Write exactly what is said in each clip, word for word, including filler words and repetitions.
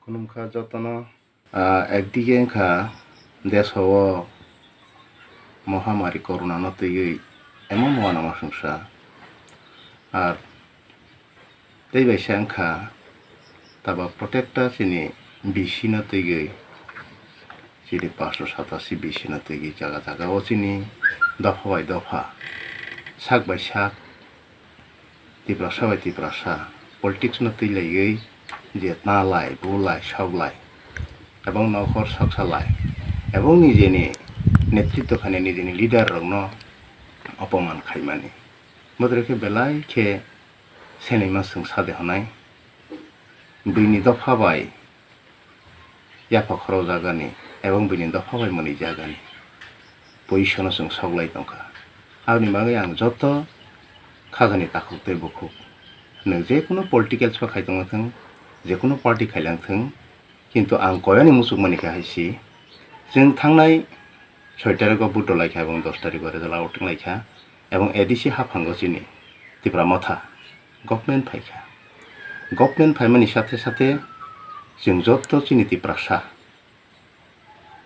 Khulumkha jotono. Ah, ekdige wngkha deso o mohamari corona no twiwi emon uanama swngsa. Ar tei baisa wngkha taba protector chini B C no twiwi, chini paanch sho satasi B C no twiwi jaga jaga o chini dopha bai dopha, sak bai sak, Tiprasa bai Tiprasa politics no twi laiwi je ta lai, bu lai, sok lai, ebong nokhor soksa lai, ebong nijeni netritw khainai nijeni leader rokno opoman khaimani. Bodre khe belai khe selaima chwng sa de hwnai. Buini dopha bai yapha khorok jagani ebong bini dopha bai mwnwi jagani position o chwng sok lai tongkha. Aboni bagwi ang joto khajani takhuk tei bukhuk, nwng je kunu political sba khai tongna thung, je kunu party khailang thung, kintu ang koyani muchukmani khe hai si, chwng thangnai soi tarikgo vote rwlai kha ebong dos tarikgo result out wng lai kha, ebong A D C haphango chini Tipra Motha government phaikha. Government phaimani sathe sathe chwng joto chini Tiprasa,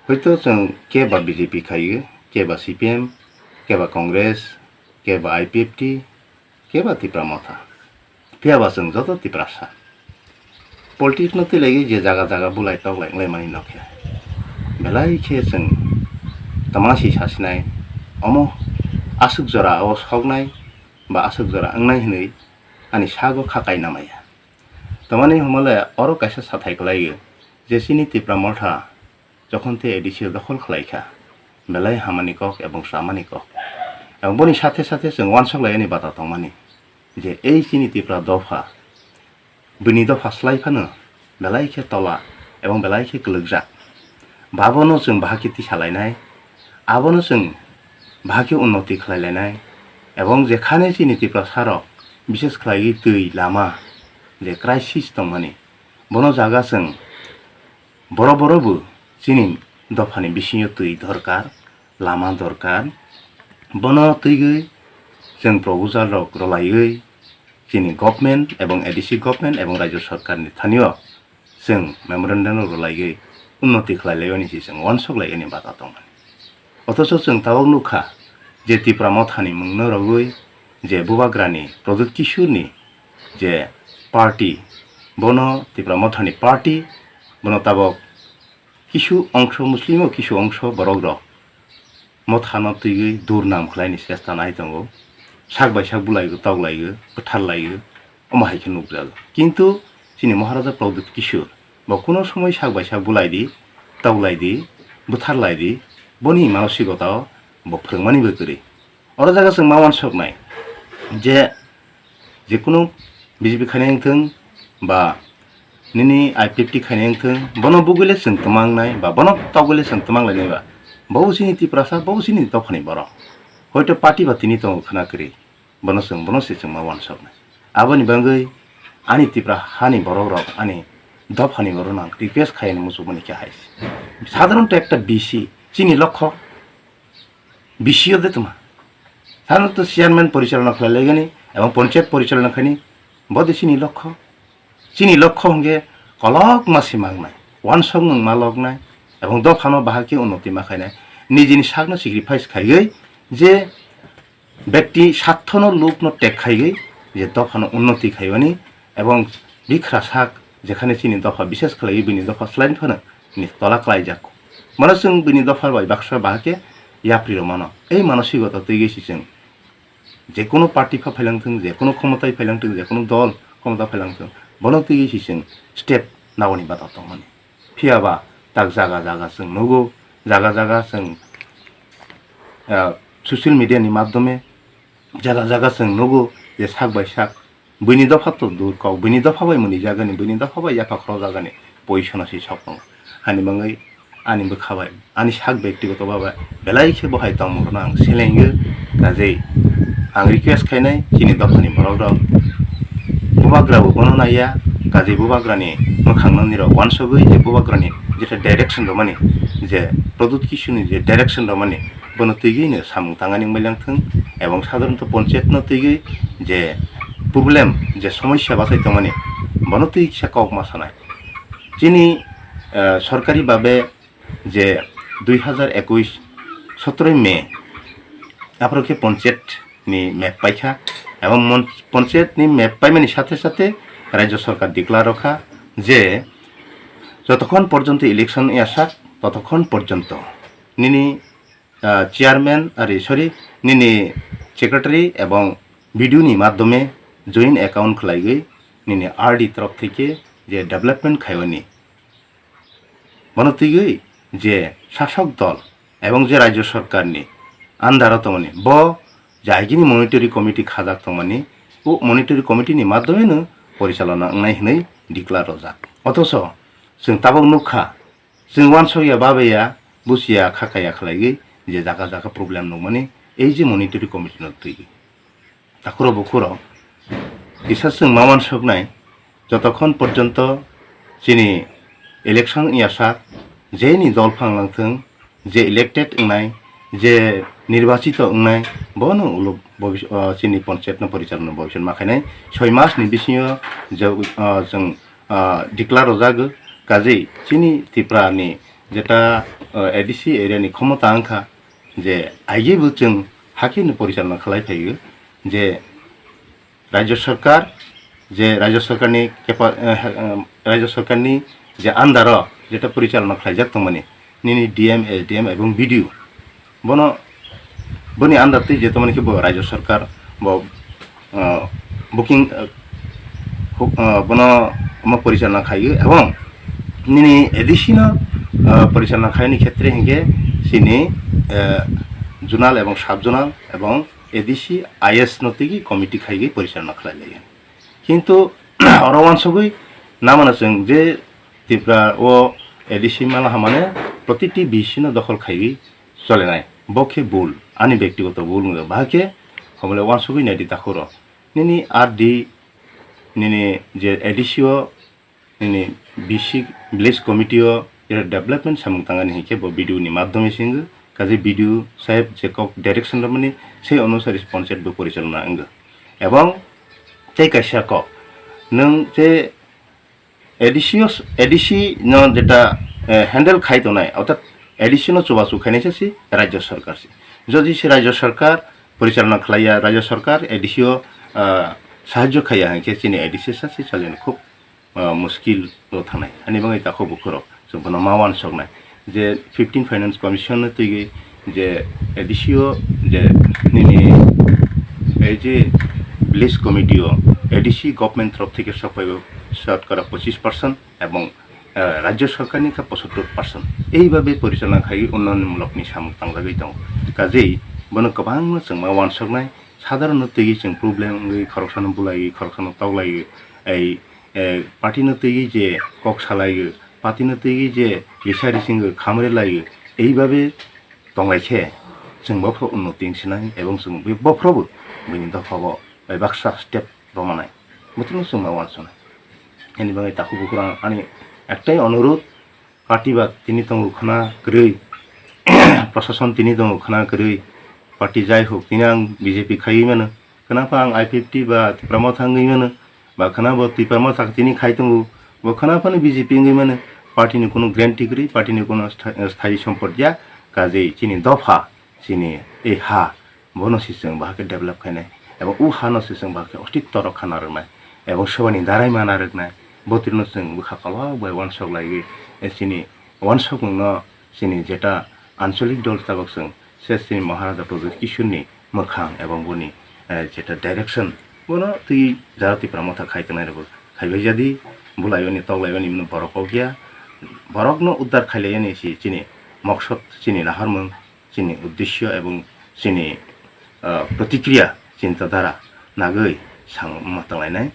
hoito chwng keba B J P khaio, keba C P M, keba Congress, keba I P F T, keba Tipra Motha, phiyaba chwng joto Tiprasa. Politics no twi laiwi je jaga jaga bulai tok lai wnglaimani nokhe, belai khe chwng tama si sasinai, omo aswk jora o soknai ba aswk jora wngnai hwnwi ani sago kha kaina maya. Tamani hwnmale oro kaisa sathai kwlaio je chini Tipra Motha jokhon tei A D C o dokhol khlai kha, belai hamani kok ebong chamani kok. Ebong boni sathe sathe chwng uansuk laiyani bata tongmani je ei chini Tipra dopha, bini dopha slai phano belai khe tola ebong belai khe kwlwkjak. Babono chwng bahai khe tisa lainai, abono chwng bahai khe unnoti khlai lainai, ebong jekhane chini Tiprasa rok bishes khlaiwi twi lama je crisis tongmani, bono jaga chwng borok borok bo chini dophani bisingo twi dorkar, lama dorkar. Bono twiwi chwng proposal rok rwlaiwi chini government ebong A D C government ebong rajyo sarkarni thanio chwng memorandum rok rwlaiwi unnoti khlai laiyani se chwng uansuk laiyani bata tongmani. Othocho chwng tabuk nukha je Tipra Mothani mungno rwgwi je Bubagrani Pradyut Kishorni je party, bono Tipra Mothani party, bono tabuk kisu ongso Muslim o kisu ongso borok rok Mothano twiwi durnam khlaini chesta nai tongo. Sak bai sak bulaigo, toklaigo, bwtharlaigo, omo hai khe nukjago. Kintu chini Maharaja Pradyut Kishore bo kuno somoi sak bai sak bulai di, toklai di, bwtharlai di, boni manosikota o bo phwrwngmani bo kwrwi. Oro jaga chwng ma uansuknai je jekunu B J P khainai wngthung ba nini I P F T khainai wngthung, bono bugwile chwng twmangnai ba bono togwile chwng twmanglainai ba, bo chini Tiprasa, bo chini dophani borok. Hoito party ba tini tongo khwna kwrwi, bono chwng, bono se chwng ma uansuknai. Aboni bagwi ani Tipra hani borok rok, ani dophani borok no ang request khaini muchukmani khe hai se. Sadharanto ekta B C chini lokho B C o de tuma. Sadharanto chairman porichalona khlai laigani ebong ponchayat porichalona khaini, bo de chini lokho. Chini lokho hwnkhe kolokma se mangnai, uansukmung ma loknai, ebong dophano bahai khe unnoti ma khainai, nijini sakno sacrifice khaiwi je bekti sarthono lukno tek khaiwi je dophano unnoti khaiyoni ebong bikhra sak jekhane chini dopha bishes khlaiwi bini dopha slai phano ni tola klaijak. Mano chwng bini dopha bai baksa bahai khe yapri rw mano. Ei manosikota twiwi se chwng jekunu party pha phailang thung, jekunu khomotai phailang thung, jekunu dol khomota phailang thung, bono twiwi se chwng step naoni bata tongmani. Phiya ba tak jaga jaga chwng nugo, jaga jaga chwng, ah, social media ni madhyome jaga jaga chwng nugo je sak bai sak buini dopha to dur kok, buini dopha bai mwnwi jagani, buini dopha bai yapha khorok jagani position o se sok tongo. Hani bagwi ani bwkha bai, ani sak bektigoto ba bai belai khe bo hai tongmung rwno ang selengo. Kajei ang request khainai chini dophani borok rok, Bubagra bo bono naiya, kajei Bubagrani mwkhang no nirok uansugwi je Bubagrani jetai direction rwmani, je Pradyut Kishorni je direction rwmani, bono twiwi no samung tangani wngmailang thung, ebong sadharanto ponchayat no twiwi je problem, je somosya bachai tongmani, bono twi kisa kok ma sanai. Chini, eh, sorkari babe je dui hazar ekush sotroi May aphuru khe ponchayat ni map paikha, ebong mon-, ponchayat ni map paimani sathe sathe rajya sorkar declare rokha je jotokhon porjonto election yasak totokhon porjonto nini, ah, chairman, ari, sorry, nini secretary ebong B D O ni madhyome joint account khlaiwi nini R D torof theke je development khaiyoni. Bono twiwi je sasok dol ebong je rajya sorkarni under o tongmani, bo je agini monitoring committee khajak tongmani, o monitoring committee ni madhyomeno porichalona wngnai hwnwi declare rojak. Othocho chwng tabuk nukha, chwng uansukya, babaya, buchiya, khakaya khlaiwi je jaga jaga problem nukmani, ei je monitoring committee no twiwi. Takhurok bukhurok kisa chwng ma uansuknai, jotokhon porjonto chini election wngya sak, jeni dol phang langthwng, je elected wngnai, je nirbachito wngnai, bono ulo bobis-, o, chini ponchayat no porichalona bobisot ma khainai. Soi mas ni bisingo je, o, chwng, o, declare rwjago, kajei chini Tripura ni jeta, o, A D C area ni khomota wngkha, je aigwi bo chwng hakhe no porichalona khlai phaio, je rajya sorkar, je rajya sorkarni kepa-, eh, eh, rajya sorkarni je under o jeta porichalona khlaijak tongmani, nini D M, S D M ebong B D O, bono, boni under twi je tongmani khe bo rajya sorkar, bo, eh, booking, eh, huk-, eh, bono omo porichalona khaio, ebong nini A D C no, eh, porichalona khaini khetre hinkhe chini, eh, zonal ebong sub zonal ebong A D C I S no tigi committee khaigwi porichalona khlai lai. Kintu oro uansugwi namano chwng je Tripura o A D C mala hamane protiti B C no dokhol khaigwi cholenai. Bo khe bul, ani bektigoto bul wngkha. Bahai khe homole uansugwi naidi takhuro. Nini R D, nini je A D C o nini B C village committee o ira development samung tangani hinkhe bo B D O ni madhyome singwi, kaje B D O saheb je kok direction rwmani sei onusari panchayat bo porichalona wngwi. Ebong tei kaisa kok, nwng je A D C o, A D C no jeta, eh, handle khai tongnai, orthat A D C no chubachu khainai se si rajya sarkar se. Jodi se rajya sarkar porichalona khlaiya, rajya sarkar A D C o, ah, sahajyo khaiya hinkhe chini A D C sa se chalino khub ah, muskil o thangnai. Ani bagwi takhuk bukhurok chwng bono ma uansuknai je fifteen Finance Commission no twiwi je A D C o je nini ei je village committee o A D C government torof theke sok phaibo shotkora pochis percent ebong, ah, rajya sarkarni kha pochottor percent. Eibabe porichalona khaiwi unnayonmulokni samung tangjagwi tongo. Kajei bono kwbangma chwng ma uansuknai, sadharon no twiwi chwng problem wngwi khoroksano bulaiwi khoroksano toklaiwi ei eh, party no twiwi je kok salaiyo, party no twiwi je risa risingo khamre laiyo, eibabe tonglai khe chwng bophro unnoti wngsinai ebong chwng bo-, bophrobo bini dophao bai baksa step rwmanai. Bothorno chwng ma uansuknai. Ani bagwi takhuk bukhurok ani ektai onurudh, party ba tini tongo khwna kwrwi, prosason tini tongo khwna kwrwi, party jai hok tini ang B J P khaiwi mano, khwna pha ang I P F T ba Tipra Motha wngwi mano, ba khwna bo Tipra Motha tini khai tongo, bo khwna phano B J P wngwi mano, party ni kunu guarantee kwrwi, party ni kunu stha-, sthayi sompot ya, kajei chini dopha, chini ei ha, bono se chwng bahai khe develop khainai, ebo o hano se chwng bahai khe ostitto rokha narwknai, ebo sebani darai ma narwknai, botrino chwng bwkha kolok bai uansuk laiwi, eh, chini uansukmungno chini jeta ancholik dol tabuk chwng se chini Maharaja Pradyut Kishorni mwkhang ebong boni, eh, jeta direction bono twi jara Tipra Motha khai tongnai rwgo khaibai jadi, bulaiyoni toklaiyoni borok kok ya, borokno uddar khailaiyani se chini moksod chini naharmung. Chini uddesyo ebong chini, ah, protikriya, chinta dhara nagwi sang ma tanglainai.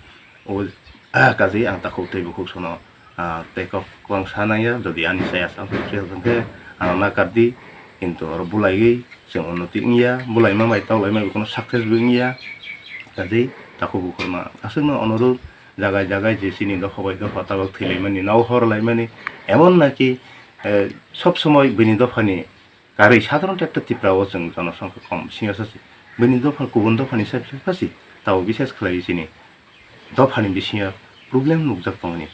O, ah, kajwi ang takhuk tei bukhuk sono, ah, tei kok kwbang sa nangya, jodi ani chaya sa hwnkhe ang nakar di, kintu oro bulaiwi chwng unnoti wngya, bulaima bai toklaima bai kheno success bo wngya. Kajwi takhuk bukhukno aswkno onurudh, jagai jagai je chini dopha bai dopha tabuk thwilaimani, nau horlaimani, emon naki, eh, sob somoi bini dophani karwi sadharonto ekta Tripura o chwng jonosongkha kom bisingo sasi. Bini dopha kubun dophani side side pasi tabo bises khlaiwi chini dophani bisingo problem nukjak tongmani.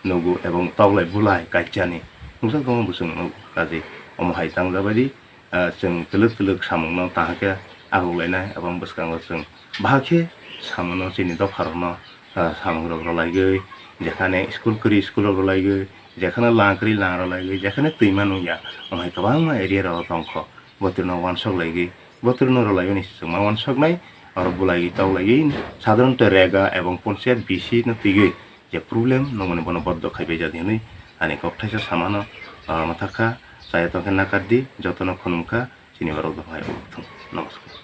nugo ebong toklai bulai kaichani nukjak tongo bo chwng nugo. Kaje omo hai tangjabaidi, ah, chwng twlwk twlwk samungno tangkhe agoklainai, ebong bwskango chwng bahai khe samono chini dopharokno, ah, samungrok rwlaigwi, jekhane school kwrwi school rok rwlaigwi, jekhane lang kwrwi lang rwlaigwi, jekhane twima nungya, omo hai kwbangma area rok tongkho. Botrino wansok laigwi, botrino rwlaigwi ni swchwngma wansoknai, oro bwlaigwi toklaiwi sadharanto rega ebong ponchayat B C no twigwi je problem nongmani bono boddo khaibai jadi hwnwi ani kok thaisa samano, ah, mwthakha, chaya tongkhe nakardi, jotono khunumkha, chini borok dophai wngthung. Namaskar.